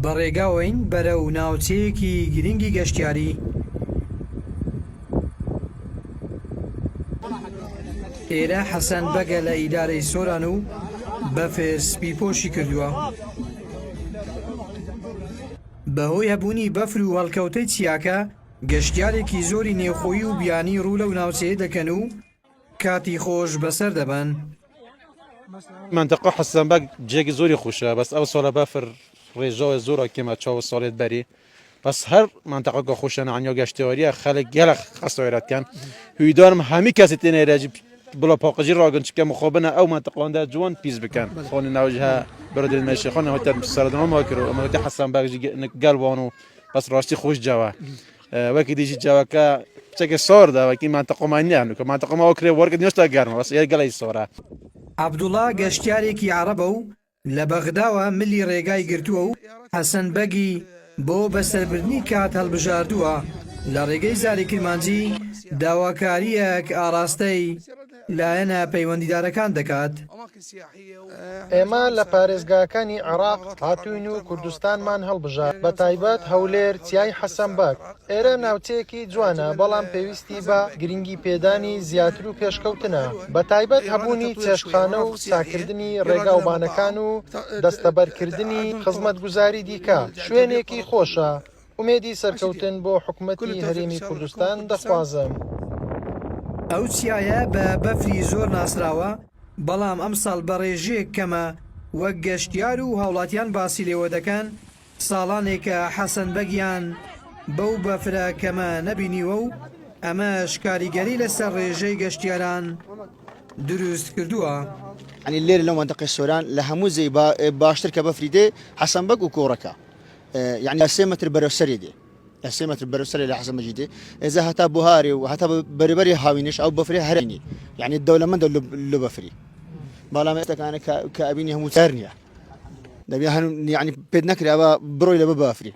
بە ڕێگاوەین بەرەو ناوچەیەکی گرنگی گەشتیاری. ئێرە حەسەن بەگە لە ئیدارەی سۆران و بەفر سپی پۆشی کردووە. بەهۆی هەبوونی بەفر و هەڵکەوتەی چیاکە، گەشتیارێکی زۆری نێوخۆیی و بیانی ڕوو لەو ناوچەیە دەکەن و کاتی خۆش بەسەر دەبەن. مەنتەقە حەسەن بەگ جێگی زۆری خوشە بەس ئەو ساڵە بەفر ڕێژەوە زۆرە کێمە چاو ساڵێت بەری بەس هەر مەنتەقەکە خوشە نعنیا گەشتیاریە خەلک گەلە خەسایرەت کەن هویدارم هەمی کەسی تێنێرەجی بڵە پاقژی ڕاگن چکە مخۆبنە ئەو مەنتەقاندا جوان پیس بکەن خۆنی ناوجه برادر مەشی خۆنە هەتە سەردەما ما کرد ئەمە هەتە حەسەن بەگ گەلوان و بەس ڕاستی خۆش جەوە وەکی دیژی جەوەکە چەکە سۆردا وەکی مانتەقۆمان نییە نوکە مانتەقۆمەوە کرێ وەرگت نوێشتا گەرمە بەس ئێ گەڵی سۆرە. عەبدوڵا گەشتیارێکی عەڕەبە و لە بەغداوە ملی ڕێگای گرتووە و حەسەن بەگی بۆ بەسەربردنی کات هەڵبژاردووە، لە ڕێگەی زاری کرمانجی داواکارییەک ئاڕاستەی لایەنە پەیوەندیدارەکان دەکات. ئێمە لە پارێزگاکانی عێراق هاتووین و کوردستانمان هەڵبژارد، بەتایبەت هەولێر، چیای حەسەن بەگ. ئێرە ناوچەیەکی جوانە، بەڵام پێویستی بە گرنگیپێدانی زیاتر و پێشکەوتنە، بەتایبەت هەبوونی چێشتخانە و چاککردنی ڕێگاوبانەکان و دەستەبەرکردنی خزمەتگوزاری دیکە. شوێنێکی خۆشە. ئومێدی سەرکەوتن بۆ حکومەتی هەرێمی کوردستان دەخوازم. ئەو چیایە بە بەفری زۆر ناسراوە، بەڵام ئەمساڵ بە ڕێژەیەک کەمە، وەک گەشتیار و هاوڵاتیان باسی لێوە دەکەن، ساڵانێکە حەسەن بەگیان بەو بەفرە کەمە نەبینیوە و ئەمەش کاریگەری لەسەر ڕێژەی گەشتیاران دروست کردووە. یانی لێرە لەو مەنتەقەی سۆران لە هەموو جێی باشتر کە بەفری دێ حەسەن بەگ و کۆڕەکە. یعنی لە سێ مەتر بەرەو سەرێ دێ لە سێ مەتر بەرەو سەرێ لە حەسەن مەجید دێ ئێزا هەتا بوهارێ و هەتا بەرەبەری هاوینش ئەو بەفرێ هەرێنی یعنی دەولەمەندە لە بەفری بەڵام ئێستەکانە کە ئەبینی هەموو تار نییە دەبێ هەن یعنی پێت نەکراوە بڕۆی لە بەفری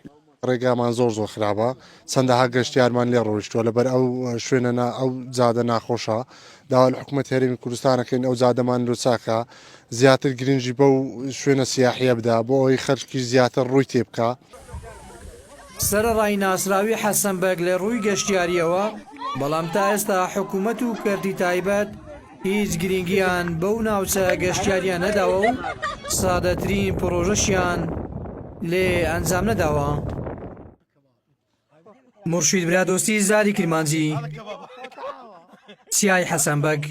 ڕێگامان زۆر زۆر خراپە چەندەها گەشتیارمان لێ ڕۆیشتووە لەبەر ئەو شوێنە نا ئەو جادە ناخۆشە داوا لە حکوومەت هەرێمی کوردستانەکەین ئەو جادەمان لۆ چاکە زیاتر گرنگی بەو شوێنە سیاحیە بدا بۆ ئەوەی خەلکی زیاتر ڕووی تێبکا. سەرەڕای ناسراوی حەسەن بەگ لە ڕووی گەشتیارییەوە، بەڵام تا ئێستا حکوومەت و کەرتی تایبەت هیچ گرنگییان بەو ناوچە گەشتیارییە نەداوە و سادەترین پڕۆژەشیان لێ ئەنجام نەداوە. مورشید برادۆستی زاری کرمانجی، چیای حەسەن بەگ.